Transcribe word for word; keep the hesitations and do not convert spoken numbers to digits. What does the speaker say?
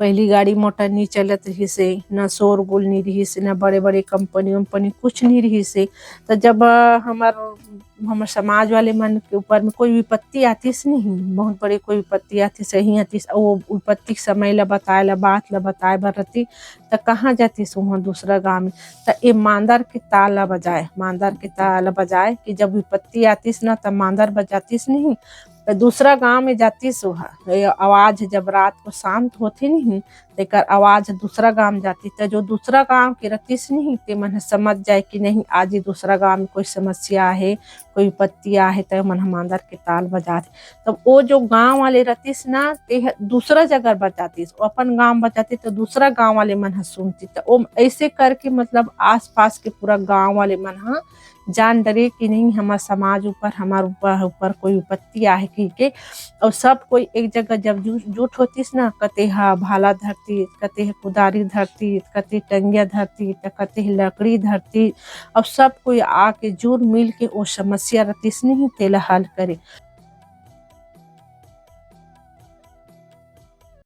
पहली गाड़ी मोटर नहीं चलत रहिस हे, न शोरगुल नहीं रहिस हे, न बड़े-बड़े कंपनी वंपनी कुछ नहीं रहिस हे। त जब, अ, हमर, हमर समाज वाले मन के ऊपर में कोई विपत्ति आतिस नहीं, बहुत बड़े कोई विपत्ति आतिस, सही आतिस, अउ वो विपत्ति के समय ला बताए ला, बात ला बताए बर रहितिस, त कहाँ जातिस उहाँ दूसरा गाँव में? त ए मांदर के ताल ला बजाए, मांदर के ताल ला बजाए कि जब विपत्ति आतिस ना, त मांदर बजातिस नहीं, त दूसरा गांव में जातिस ओहा। ये आवाज जब रात को शांत होथे नहीं, तेकर आवाज दूसरा गांव जातिस, त जो दूसरा गांव के रतिस नहीं, ते मन ह समझ जाए कि नहीं, आज ये दूसरा गांव में कोई समस्या आहे, कोई विपत्ति आहे, त मन ह मांदर के ताल बजाथे। तब वो जो गांव वाले रतिस ना, ते ह दूसरा जगह बजातिस, वो अपन गांव बजातिस, त दूसरा गांव वाले मन ह सुनतिस। त वो ऐसे करके, मतलब, आसपास के पूरा गांव वाले मन ह जान डरे कि नहीं, हमर समाज ऊपर, हमर ऊपर, ऊपर कोई विपत्ति आहे कहिके। अउ सब कोई एक जगह जब जू-, जुट होतिस ना, कते ह भाला धरतिस, कते ह कुदारी धरतिस, कते टंगिया धरतिस, त कते ह लकड़ी धरतिस। अउ सब कोई आके जुर मिल के वो समस्या रतिस नहीं, तेला हल करे।